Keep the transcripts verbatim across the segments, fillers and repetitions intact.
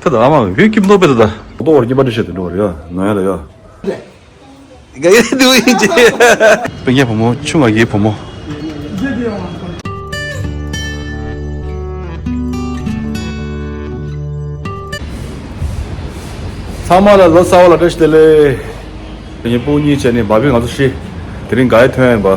ད་ད་ཨ་མ་བུ་ཀིམ་ཏོ་པེ་ད་ད། ཏོ་བར་གྱི་པ་འདྲ་བཤད་དུ་འགྲོ་བ་རེད་ཡ། ནོ་ཡ་ལ་ཡ། ག་ཡ་དུ་ཡིན་ཅེ། སྤུན་ཀྱག་བུ་མོ་ཆུང་ང་གི་བུ་མོ། ཚང་མ་ལ་ལོ་གསར་བ་ལ་བཀྲ་ཤིས་བདེ་ལེགས། ངའི་སྤུན་གཉིས་བྱས་ནས་བ་བི་ང་ཚོ་ཤི། དེ་རིང་དགའ་ཡ་ཐོན་ཡིན་པ།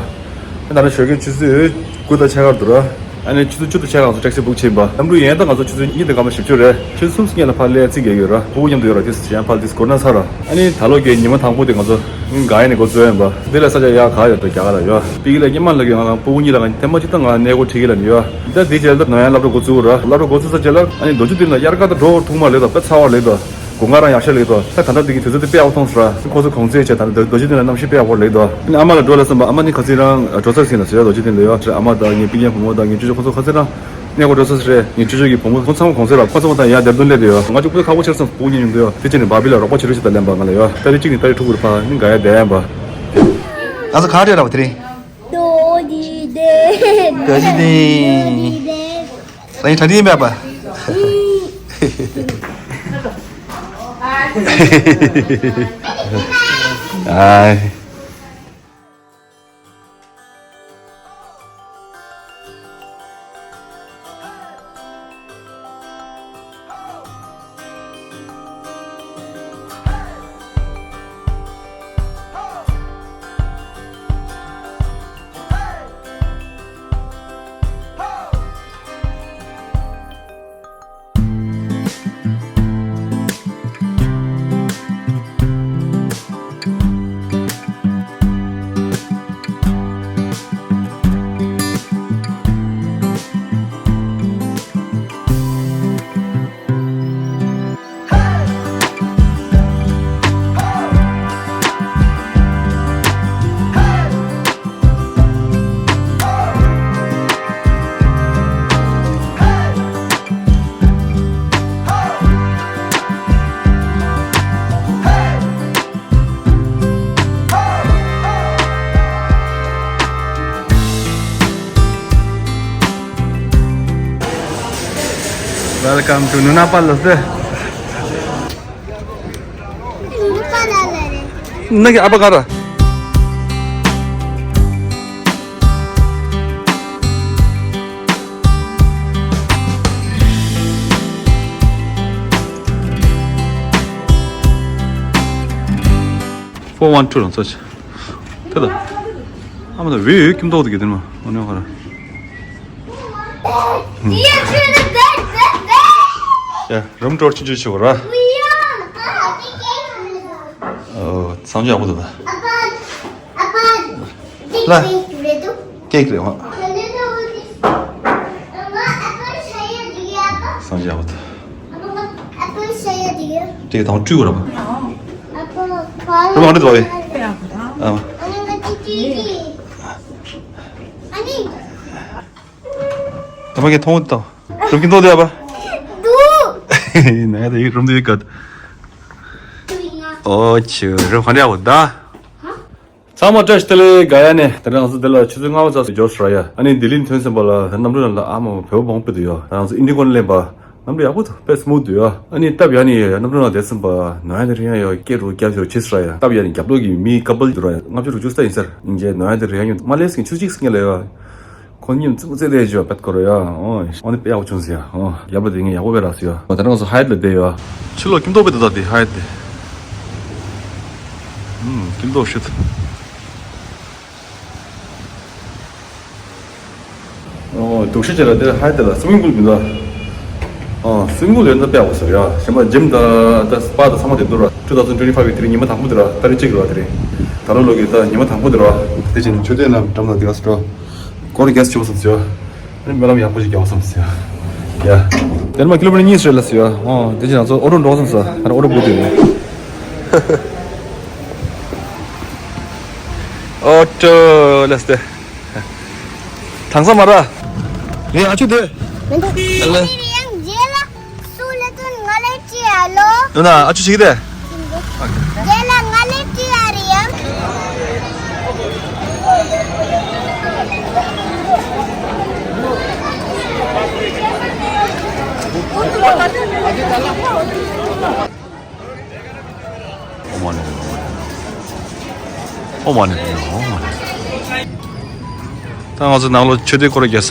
ད་ནི་ཞོགས་ཀའི་ཆུ་ཚོད་དགུ་དང་ཕྱེད་ཀར་འདུག་ར། ཨ་ནི་ཆུ་ཚོད་བཅུ་དང་ཕྱེད་ཀར་ང་ཚོ་ཊེག་སི་བུག་བྱས་ཡིན་པ། གནམ་གྲུ་ཡན་ལྟ་ང་ཚོ་ཆུ་ཚོད་གཉིས་དང་སྐར་མ་བཞི་བཅུ་རེད། ཆུ་ཚོད་གསུམ་སྔོན་ལ་ཕར་སླེབས་ཚིག་རྒྱག་ཡོད་ར། སྤུ་གུ་མཉམ་དུ་ཡོད་ར། དེ་ཡང་ཕར་དེ་སྒོ་ན་ཚར་ར། ཨ་ནི་ད་ལོ་གའི་ཉི་མ་དང་པོ་དེ་ང་ཚོ་དགའ་ཡ་ནས་འགོ་བཙུགས་ཡིན་པ། འདི་ལ་ས་ཆ་ཡག་ག་ཡོད་འདུག་རྒྱ་གར་ལ་ཡོད། པི་ཀི་ལ་སྔོན་མ་ལ་གའི་ང་རང་སྤུ་གུ་གཉིས་ལ་ང་ཐེངས་མ་གཅིག་ད་ང་གནས་སྐོར་ཁྲིད་ཀྱི་ལ་ནི་ཡོད། ད་དེ་རྗེས་ལ་ནོ་ཡ་སློབ་གྲྭ་འགོ་བཙུགས་ར། སློབ་གྲྭ་འགོ་བཙུགས་ས་རྗེས་ལ་ཨ་ནི་རྡོ་རྗེ་གདན་ལ་དབྱར་ཁ་ད་འགྲོ་ཐུབ་མ་རེད་ད། དཔེ་ཚ་བ་རེད་ད། དགུན་ཁ་རང་ཡག་ཤོས་ལེགས་དོ། ད་ད་ལྟ་འདི་གི་དུས་ཚོད་དེ་དཔེ་ཡག་པོ་མཐོང་སོང་ར། ཁོ་ཚོ་གུང་སེང་བྱས་ད་ལྟ་རྡོ་རྗེ་གདན་ལ་གནམ་གཤིས་དཔེ་ཡག་པོ་ལེགས་དོ། ཨ་ནི་ཨ་མ་ལ་འགྲོ་ལ་བསམ་པ། ཨ་མ་ནི་ཁ་སང་རང་འགྲོ་ཚར་ཟིན་ལ་ཟེར་རྡོ་རྗེ་གདན་ལ་ཡོད། ཨ་མ་དང་ངའི་སྤུན་ཀྱག་བུ་མོ་དང་ངའི་ཅོ་ཅོ་ཁོ་ཚོ་ཁ་སང་རང་གནས་སྐོར་འགྲོ་ཚར་ཟིན་རེད། ངའི་ཅོ་ཅོ་གི་བུ་མོ་ཁོ་ཚང་མ་གུང་སེང་ར། ཁོ་ཚང་མ་ད་ཡར་དེར་འདོན་སླེབས་དེ་ཡོད། ང་ཅིག་པུ་ཁག་པོ་ཆེར་སོང་སྤུ་གུ་གཉིས་ཡོང་དུ་ཡོད། དེ་ཕྱིར་ནི་བ་བི་ལ་རོགས་པ་བྱེད་རོགས་བྱེད་ད་ལེན་པ་ང་ལ་ཡོད། ཏ་རིག་གཅིག་ནས་ཏ་རིག་ཕྲུ་གུར་ཕ་ནི་དགའ་ཡ་བསྡད་ཡ་ཡིན་པ། ང་ཚོ་ག་རེ་ར་བ་དེ་རིང་། རྡོ་རྗེ་གདན། རྡོ་རྗེ་གདན། རང་གྲ་སྒྲིག་ཡིན་པས་པ། ཨའི། Welcome to Nuna Palace. ནག་གི་ཨ་ཕ་ག་ར། Four one two རང་ཚོ་ཆ། དེ་ལ། ཨ་མ་ད་བེ་ཡོད་ཀིམ་ཏོག་དེ་གི་དེ་མ་འོ་ནི་ག་ར། ཡ་རུམ་ཊུར་ཆུང་ཆུང་བྱེད་དགོས་ར། ཨོ་སང་ཞོགས་ཡག་པོ་འདུག་ད། ལ། ཀེག་རེད་བ། སང་ཞོགས་ཡག་པོ་འདུག་ཀེག་དང་བཀྲུས་དགོས་ར་བ། རུམ་ཨང་འདྲི་དོ་བེ། ཨ། ད་མ་གི་མཐོང་ད། རུམ་གྱི་མཐོང་དེ་ཡ་བ། ན་ཡ་ད་ཡིག་རུམ་དེ་ཡིག་ག། ཨོ་ཆུ་རུམ་ག་འདྲ་ཡག་པོ་ད། ཚང་མ་བཀྲ་ཤིས་བདེ་ལེགས། དགའ་ཡ་ནས་ད་རང་སོ་དེ་ལ་ཆུ་ཚོད་ལྔ་པ་ཙམ་ཞིག་འབྱོར་སོང་ར་ཡ། ཨ་ནི་ལྡི་ལི་ཐོན་ཟིན་པ་ལ་གནམ་གྲུ་ནང་ལ་ཨ་མ་བོད་པ་མང་པོ་འདུག་ཡ། ད་རང་སོ་ཨིན་ཌི་གོ་ནས་ལེན་པ། གནམ་གྲུ་ཡག་པོ་འདུག་དཔེ་སི་མུ་ཐི་འདུག་ཡ། ཨ་ནི་སྟབས་ཡག་ནས་ཡ་གནམ་གྲུ་ནང་བསྡད་ཟིན་པ་ནང་ཡ་དེ་རིང་ཡ་ཡ་སྐད་རུ་རྒྱབ་ཞོག་ཆེ་སོང་ར་ཡ། སྟབས་ཡག་ནས་རྒྱབ་ལོགས་ཀྱི་མི་ཀ་པལ་འདུག་ར་ཡ། ལྔ་བཅུ་དྲུག་ཅུ་ཙམ་ཡིན་ས་རེད། ཡིན་རྗེས་ནང་ཡ་དེ་རིང་ཡ་ཉུང་མ་ལས་ཀྱི་ཆུ་གཅིག་སྔོན་ལ་ཡ། ཁོང་མཉམ་རྩེད་མོ་རྩེ་བསྡད་བྱས་པ་དཔེ་དཀར་རོ་ཡ། ཨོ་ཨོ་ནི་དཔེ་ཡག་པོ་བྱུང་ཟེར་ཡ། ཨོ་ཡག་པོ་དེ་ངས་ཡག་པོ་དཔེ་རག་ཟེར་ཡ། ཨོ་ད་ནང་སོ་ཧའེ་ཊི་ལ་བསྡད་ཡོད། ཕྱི་ལོགས་སྐྱིད་མདོག་དཔེ་འདུག་ད་དེ་ཧའེ་ཊི་དེ། ཨུམ་སྐྱིད་མདོག་ཤུད། ཨོ་འདུག་ཤི་བྱས་ལ་དེ་ཧའེ་ཊི་དེ་ལ་སི་མིང་པུལ་མི་འདུག་ཨོ་སི་མིང་པུལ་ཡོད་ན་དཔེ་ཡག་པོ་ཟེར་ཡ། གཞན་པ་ཇིམ་དང་ད་སི་པ་དང་ཚང་མ་དེ་འདུག་ར། ཊུ་ཐའུ་ཟན་ཊུ་ཝེན་ཊི་ཕའིབ་གི་དེ་རིང་ཉི་མ་དང་པོ་དེ་ར། ཏ་རིག་གཅིག་ར་དེ་རིང་ད་རུང་ལོ་གི་ད་ཉི་མ་དང་པོ་དེ་ར། དེ་བཞིན་མཆོད་རྟེན་ལ་འགྲམ་ལ་དེ་ག་སི་འགྲོ། སྐོར་རྒྱག་ཆོག་བསམ་ཟེར། ཨ་ནི་སྨོན་ལམ་ཡག་པོ་ཞིག་རྒྱག་བསམ་ཟེར། ཡ། དེར་མ་ཀི་ལོ་མི་ཊར་གཉིས་རེད་ལ་ཟེར། ཨོ་དེ་བཞིན་ང་ཚོ་ཨོ་ཊོ་འགྲོ་བསམ་ཟེར། ཨ་ནི་ཨོ་ཊོ་བུ་དེ་རེད། ཨོ་ཊོ་ལ་ཟེར། དང་ས་མ་ར། རེད་ཨ་ཆུ་དེ། མི་འདུག་ཨ་ལེ། ཡང་རྗེས་ལ། སུ་ལ་དོན་ང་ལ་ཅི་ཨ་ལོ། ནུ་ན་ཨ་ཆུ་ཞིག་དེ། རྒྱལ་ལ་ང་ལ་ཅི་ཨ་རི་ཡང་། ཨོ་མ་ཎི་ཨོ་མ་ཎི་ཨོ་མ་ཎི། ད་ང་ཚོ་ནང་ལོགས་མཆོད་རྟེན་སྐོར་རྒྱག་ས།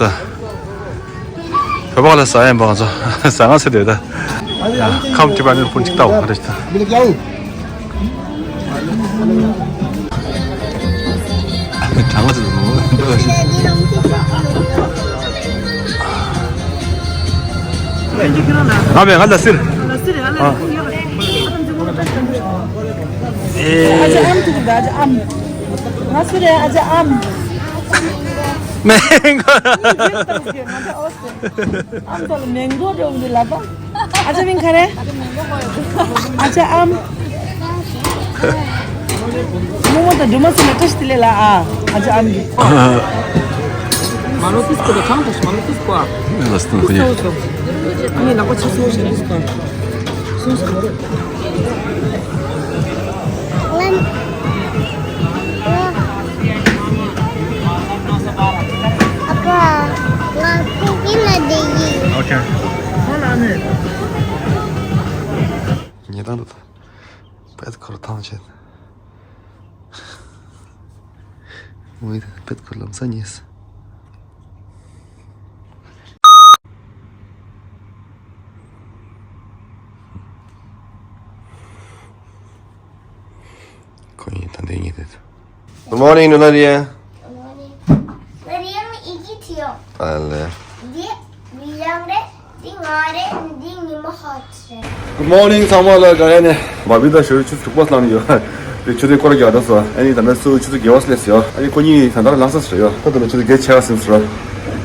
བོད་པ་ལ་ཟ་ཡ་ཡིན་པ། ང་ཚོ་ཟ་ང་ཟེར་དེ་ད། ཁམས་ཀྱི་པ་ནི་ཕུན་ཅིག་ལྟ་བ་རེད་ད། གྲང་བ་ཚོ་འགྲོ་ཞིག་ང་བས་ང་ལ་སིར། ཨ་ཅག་ཨམ་ཐུག་གི་འདུག་ཨ་ཅག་ཨམ། ང་སུ་རེད། ཨ་ཅག་ཨམ། མེང་གོ། ཨམ་ཚོ་ལ་མེང་གོ་འགྲོ་གི་ལབ་པ། ཨ་ཅག་མིང་ག་རེ། ཨ་ཅག་ཨམ། རྨོ་མོ་དང་སྒྲོལ་མ་ཚོ་ལ་བཀྲ་ཤིས་བདེ་ལེགས་ལ་ཨ། ཨ་ཅག་ཨམ་གི། མ་ལོ་ཏིས་ཀོ་དང་གྲངས་དང་མ་ལོ་ཏིས་ཀོ་ཨ། ལ་སྟོན་ཁོ་ཡིན། ཨ་ནི་ལག་པ་ཆུ་སོ་ཞིག་ཏིས་ཀོ་ཨ། སོང་སོང་། ཨ་ཕ། ང་ཁུག་ཀི་ལ་བསྡད་ཡིན། ཨོ་ཁེ། ཉེ་དང་དུ་པད་ཁོར་ཐང་ཆད། ངོས་དང་པད་ཁོར་ལམ་སང་ཉེས། ཁོ་ཡིན་ད་འདི་ཉིད་དེ། Good morning, Nunariya. Good morning. Nunariya, ང་ཡི་གེ་ཐོས་ཡོང་། ཨ་ལེ། འདི་ཝི་ལིའམ་རེད། འདི་ང་རེད། འདི་ཉི་མ་ཧོ་ཊི་རེད། Good morning ཚང་མ་ལ། ག་ཡ་ནས་མ་བི་ད་ཞོར་ཆུ་ཚོད་དྲུག་པ་ལངས་ཡོད། དེ་ཆུ་ཚོད་སྐོར་རྒྱག་འགྲོ་སོང་། ཨ་ནི་ད་ལྟ་སུ་ཆུ་ཚོད་བརྒྱད་པ་སླེབས་སོང་། ཨ་ནི་ཁོ་གཉིས་ད་ལྟ་ལངས་ས་ཟེར་ཡོད། ད་ད་ལྟ་ཆུ་ཚོད་བརྒྱད་ཆགས་ཟིན་ཟེར།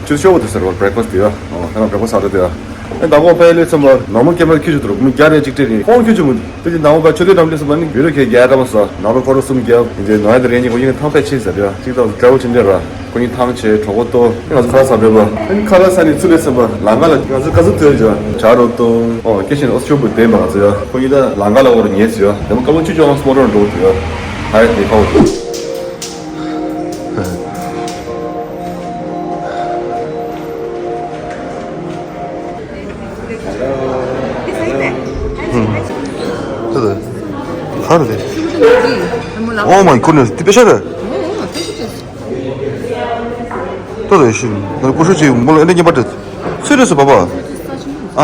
ཆུ་ཚོད་ཤོག་བུ་དེ་ཟེར་བ་བྷི་རེག་ཕ་སི་ཊི་དེ་ཡོད། ཨོ་ད་ང་བྷི་རེག་ཕ་སི་ཊི་ཟ་འགྲོ་དེ་ཡོད། ཨ་ནི་ད་ཁོ་ཕ་ཡུལ་སླེབས་ཚུན་པ་ནོར་མལ་ཀེ་མ་ར་ཁྱེར་ཆུ་དུ་རུ་མི་བརྒྱ་རེ་གཅིག་སྤྲད་རེད། ཁོང་ཁྱོད་ཆུ་མོ་དེ་དེ་ནང་པ་ཆུ་དེ་འགྲམ་སླེབས་སོང་པ་ནི་བི་ཌི་ཡོ་ཁྱེད་རྒྱལ་འདྲ་མ་སོ་ནང་པ་ཁོ་རུ་གསུམ་རྒྱལ་ཡིན་ཏེ་ནོར་ཡ་དེ་རེད། ཉིན་ཁོ་གཉིས་ཐང་ཕད་ཆེ་ཟེར་ཡོད། གཅིག་ད་ཊ་རེ་ཝལ་ཆེན་པོ་རེད་ར། ཁོ་གཉིས་ཐང་ཆེ་གྲོགས་པོ་ཏོ། ང་ཚོ་ཁ་ལག་ཟ་འགྲོ་བ། ཨ་ནི་ཁ་ལག་ཟ་ནས་ཚུར་སླེབས་སོང་པ་ལམ་ཁ་ལ་ང་ཚོ་ཁ་ཟུར་ཐོན་བྱོས། ཇ་རོ་ཏོང་ཨོ་སྐད་ཆེན་ཨོ་ཆོ་བུ་བདེན་པ་ང་ཚོ་ཡོད། ཁོ་གཉིས་ད་ལམ་ཁ་ལ་འོར་ཉེས་སུ་ཡོད། དེ་མ་སྐར་མ་བཅུ་བཅོ་ལྔ་སྨོ་རོགས་འགྲོ་དུ་ཡོད། ཧ་ཡ་དེ་ཁ་བོ། ཁ་རེད། Oh my goodness. དེ་པེ་ཤ་རེད། ཏོ་ཏོ་ཤི། ང་ཀུ་ཤུ་ཅིག་མོ་ལ་ཨེ་འདྲ་རྙེད་པ་རེད། སུས་རེད་སུ་བ་བ། ཨ།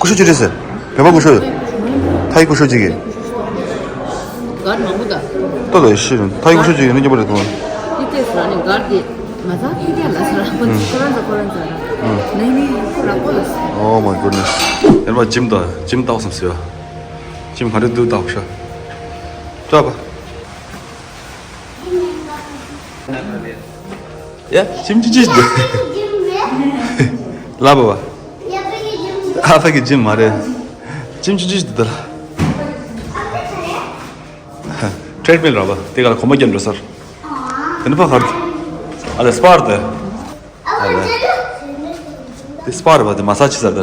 ཀུ་ཤུ་ཅིག་རེད་ཟེར། བོད་པ་ཀུ་ཤུ། ཐའི་ཀུ་ཤུ་ཅིག་གིས། གར་མང་པོ་ད། ཏོ་ཏོ་ཤི། ཐའི་ཀུ་ཤུ་ཅིག་གིས་ཨེ་འདྲ་རྙེད་པ་རེད་དོ། འདི་ལྟས་སུ་ར་ནི་གར་དེ། ང་ཚ་ཁི་ཏེ་ལ་ས་ར་ཁོ་ཁོ་རང་ཚ་ཁོ་རང་ཚ་ར། ནའི་ནའི་ཁོ་ར་ཁོ་ལ་ས། Oh my goodness. ཡར་མ་ཇིམ་ད་ཇིམ་ཏའོ་སམ་སི་ཡ། ཇིམ་ག་འདྲ་འདུག་ཏའོ་ཤ། ཏྲ་པ། ཡ། ཁྱིམ་ཅི་ཅི་འདུག་ལབ་པ། ཨ་ཕ་གི་ཇིམ་མ་རེད། ཁྱིམ་ཅི་ཅི་འདུག་ད་ལ། ཊྲེཌ་མིལ་ར་བ། དེ་ག་ལ་གོམ་པ་རྒྱབ་འགྲོ་སར། དེ་ནི་ཕ་གར། ཨ་ལེ་སྤར་དེ། ཨ་ལེ། དེ་སྤར་བ་དེ་མ་ས་ཆི་ས་དེ། ད་ད་ཡ་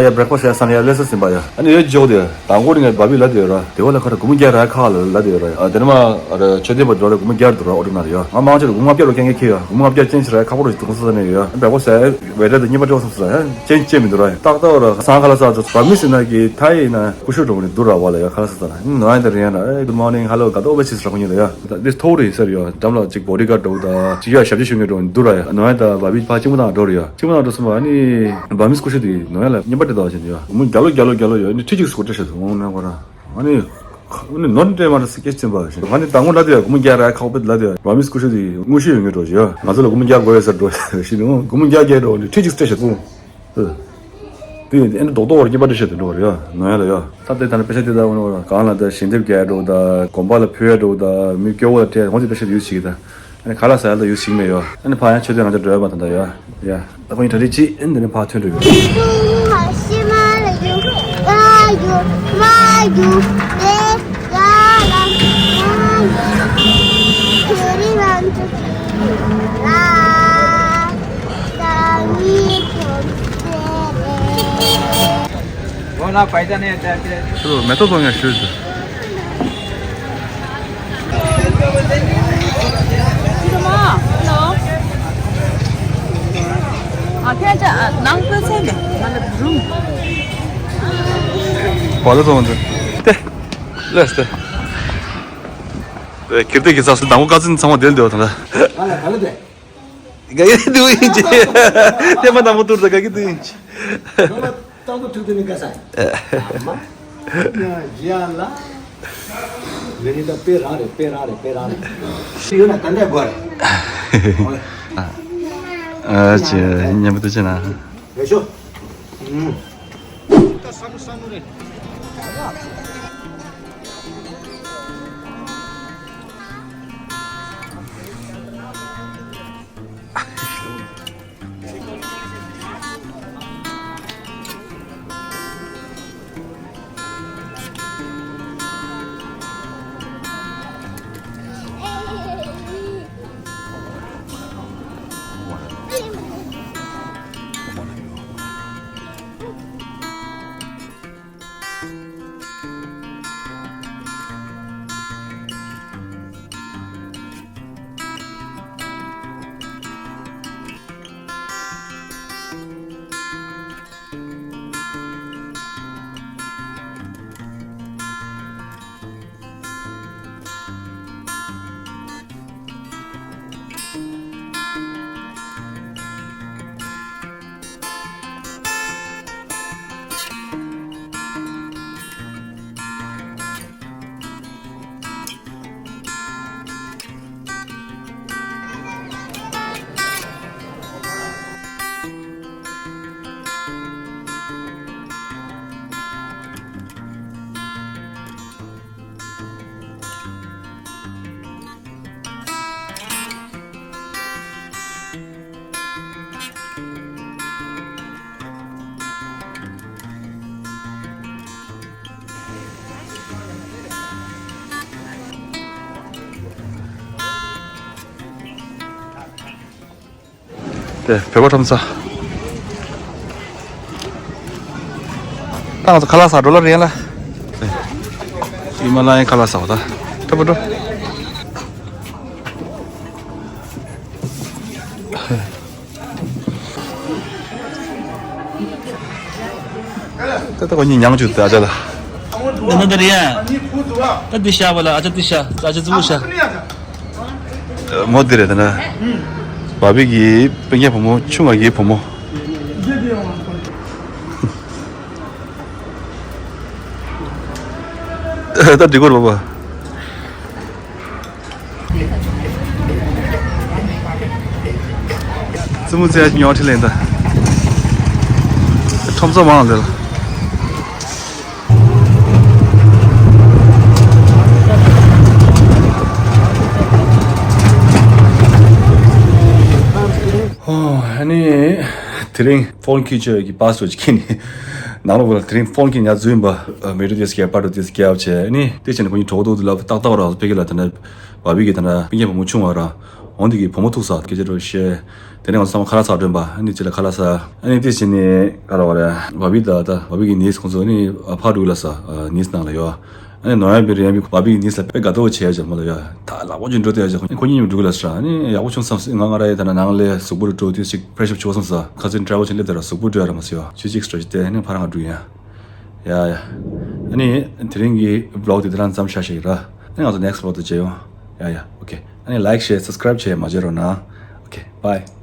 བྷི་རེག་ཕ་སི་ཊི་ཡ་སང་ཡ་ལེ་སི་སིམ་པ་ཡ། ཨ་ནི་ཡོད་ཇོག་དེ། དང་པོ་ནི་ངས་བ་བི་ལ་དེ་ཡོད་ར། དེ་བ་ལ་ཁ་ར་གུམ་རྒྱ་ར་ཁ་ལ་ལ་དེ་ཡོད་ར། ཨ་དེ་ནི་མ་ཨ་ར་ཆོས་ལྡན་པ་འགྲོ་ར་གུམ་རྒྱ་དུ་ར་ཨོ་ཏི་ན་ར་ཡ། ང་མང་ཆེ་ར་གུམ་རྒྱ་རོ་ཁེང་གེ་ཁེ་ཡ། གུམ་རྒྱ་ཅན་ཆི་ར་ཁ་པོ་ར་ཅི་དུ་ཁོ་ས་ནས་ཡོད་ཡ། བྷི་རེག་ཕ་སི་ཊི་ཡ་བེ་ཏྲ་དེ་གཉིས་པ་འགྲོ་སོང་ས་ཡ། ཅན་ཅན་མི་འདུག་ར་ཡ། ཏག་ཏག་ར་སང་ཁ་ལ་ས་ཚོ་བ་མི་སི་ན་གི་ཐ་ཡི་ན་ཀུ་ཤུ་འགྲོ་ནི་དུ་ར་བ་ལ་ཡ། ཁ་ལ་ས་ས་ན་ནོ་ཡ་དེ་ར་ཡ་ན། Good morning, hello, ག་ཏོ་བ་ཆི་ས་ར་ཁོ་གཉིས་ལ་ཡ། ད་དེ་ཐོག་རེད་ཟེར་ཡོད། འགྲམ་ལ་ཅིག་བོ་ཌི་གཱཌ་འགྲོ་ད་ཅིག་ཡ་ཞབས་ཕྱི་ཞུ་མཁན་འགྲོ་འདུག་ར་ཡ། ནོ་ཡ་ད་བ་བི་ཕ་གཅིག་མོ་དང་འགྲོ་རེད་ཡ། གཅིག་མོ་དང་འགྲོ་སོང་བ་ནི་བ་མིས་ཀུ་ཤུ་དེ་ནོ་ཡ་ལ་རྙེད་པ་དེ་དག་བཞིན་ཡ། མོ་རྒྱ་ལོ་རྒྱ་ལོ་རྒྱ་ལོ་ཡ། ནི་ཁྲི་གཅིག་སུ་གོ་སྤྲད་ཤག་འོང་ན་གོ་ར། ཨ་ནི་ཁ་ནི་ནོར་འདྲེ་མ་ར་སི་ཀེ་ཅིན་པ་ཞིག་ང་ནི་དང་པོ་ལ་དེ་ཡ་གུམ་རྒྱ་ར་ཁག་པེ་ལ་དེ་ཡ་བ་མིས་ཀུ་ཤུ་དེ་དངོས་ཤུ་ཡོད་ངེས་འགྲོ་ཞིག་ཡ། ང་ཚོ་ལ་གུམ་རྒྱ་དགོས་ཡ་ཟེར་འགྲོ་ཞིག་ནི་གུམ་རྒྱ་རྒྱ་འགྲོ་ནི་ཁྲི་གཅིག་སྤྲད་ཤག་འོང་། དེ་ཨེ་འདྲ་རྡོག་རྡོག་བར་གྱི་པར་འདྲ་བཤད་དུ་འགྲོ་བ་རེད་ཡ། ནང་ཡ་ལ་ཡ། ད་ལྟའི་ད་ནི་དཔེ་ཆ་དེ་ལྟ་བུ་ནི་གང་ལ་ད་ཞལ་འདེབས་རྒྱག་འགྲོ་ད་དགོན་པ་ལ་ཕུལ་ཡ་འགྲོ་ད་མི་སྐྱོ་བོ་ལ་སྤྲད་འོང་དེ་དཔེ་ཆ་དེ་ཡོད་ཞིག་ད། ཨ་ནི་ཁ་ལག་ཟ་ཡ་ད་ཡོད་ཞིག་མེད་ཡ། ཨ་ནི་ཕ་ཡང་ཆོས་དེ་རང་ཅག་འགྲོ་ཡ་མ་ད་ད་ཡ། ཡ། ད་ཁོ་ཡིན་གྲ་སྒྲིག་ཅི་ཨེ་འདི་ནི་ཕ་ཐོན་འགྲོ་ཡ། वो ना फायदा नहीं होता है। चलो, मैं तो दूंगा शुरू से। Hello. ཨ་ཁྱེད་ཅག་ནང་ཁུལ་ཚན་ནས་ང་ལ་རུམ། བ་ལ་ཚོང་འདི། ཏེ། ལས་ཏེ། ཁྱེར་ཏེ་གི་ཚགས་སུ་དང་པོ་ཀ་ཚིན་ཚང་མ་དེར་འདོད་དང་ལ། ང་ལ་ག་ལ་དེ། ག་ཡེ་དུ་ཡིན་ཅི། ཏེ་མ་དང་པོ་ཏུར་ད་ག་གི་དུ་ཡིན་ཅི། ང་ལ་དང་པོ་ཐུག་དུ་ནི་ག་ས། ཨ་མ། ཡ་ལ། ལེ་ནི་ད་པེ་ར་རེ་པེ་ར་རེ་པེ་ར་རེ། ཤི་ཡོད་ན་ད་འདྲ་དགོས་རེད། ཨ་ཅེ་ཉམས་པོ་དུ་ཅེ་ན། ཡོད་ཤོ། ཨུམ། དེ་བོད་པ་ཁྲོམ་ས། ད་ང་ཚོ་ཁ་ལག་ཟ་འགྲོ་ལ་རེད་ལ། ཧི་མ་ལ་ཡའི་ཁ་ལག་ཟ་བ་ད། ཁྲ་པོ་འགྲོ། ད་ལྟ་ཁོ་གཉིས་མྱངས་བཅུག་ད་ཅ་ལ། ད་ནི་ད་རེད་ཡ། ད་འདི་ཤ་བ་ལ་ཨ་ཅག་འདི་ཤ་ཨ་ཅག་ཙི་བུ་ཤ། མོ་འདི་རེད་ད་ན། བ་བི་གི་སྤུན་ཀྱག་བུ་མོ་ཆུང་བ་གི་བུ་མོ། ད་འགྲིག་གོ་རེད་པ། ཙི་མུ་ཙི་ཡ་ཉོ་ཁྲི་ལེན་ད། ཁྲོམ་ས་མང་ལ། ཨོ། ཨ་ནི། དེ་རིང་ཕོན་ཁྱེར་ཆོས་ཀྱི་པཱ་སི་ཝརཌ་ཅིག་ཁྱེར་ནས། ནང་ལོགས་ལ་དེ་རིང་ཕོན་ཁྱེར་ཉར་འཛུལ་ཡིན་པ། མི་རི་དེ་སྐྱེ་པར་དུ་དེ་སྐྱེ་བ་བྱས་ནི་དེ་བྱས་ནས་ཁོ་གཉིས་གྲོགས་ཏོག་ཏུ་ལབ་ཏག་ཏག་ར་ཕ་གི་ལ་དེ་ན་བ་བི་གི་དེ་ན་སྤུན་ཀྱག་བུ་མོ་ཆུང་བ་ར་འོང་དེ་གི་བུ་མོ་ཐུག་ས་སྐད་ཆ་འགྲོ་བཤད། དེ་ནས་ང་ཚོ་ཚང་མ་ཁ་ལག་ཟ་འགྲོ་ཡིན་པ། ཨ་ནི་ཅི་ལ་ཁ་ལག་ཟ། ཨ་ནི་དེ་བྱས་ནས་ག་ལ་བ་ར་བ་བི་ད་ད་བ་བི་གི་ནིས་ཁོང་ཚོ་ནི་ཕ་འགྲོ་ལ་ས་ནིས་ནང་ལ་ཡོད། ཨ་ནི་ནོ་ཡ་བི་རི་ཡ་བི་བ་བི་གི་ནིས་ལ་དཔེ་དགའ་ཏོག་བྱས་ཡ་ཅག་མ་ལ་ཡ། ད་ལག་པ་ཅུང་འགྲོ་དེ་ཡ་ཅག་ཁོ་གཉིས་མཉམ་འགྲོ་གི་ལ་ས་ར། ཨ་ནི་ཡག་པོ་བྱུང་བསམ་སྲིད། ང་ང་ར་ཡ་ད་ན་ནང་ལས་གཟུགས་པོ་རུ་འགྲོ་དུས་ཅིག་ཕེ་རེ་ཤི་ཨབ་བྱུང་བསམ་ས། ཁ་སང་ཊེ་རེ་ཝལ་ཅིག་སླེབས་དེ་ར་གཟུགས་པོ་འགྲོ་ཡ་ར་མ་སྲིད་ཡ། ཆུ་ཅིག་སྤྲོ་ཅིག་དེ་ཨ་ནི་ཕ་ར་ང་འགྲོ་ཡ། ཡ་ཡ། ཨ་ནི་དེ་རིང་གི་བི་ལོག་དེ་དེ་རང་མཚམས་བཞག་ཤིག་ར། ཨ་ནི་ང་ཚོ་ནེག་སི་ཊི་བི་ལོག་དུ་མཇལ་ཡོང་། ཡ་ཡ། ཨོ་ཁེ། ཨ་ནི་ལའིཀ་ཤེར་སབ་སི་ཀ་རའིབ་བྱས་མ་བརྗེད་རོགས་གནང་། ཨོ་ཁེ། བྷའི།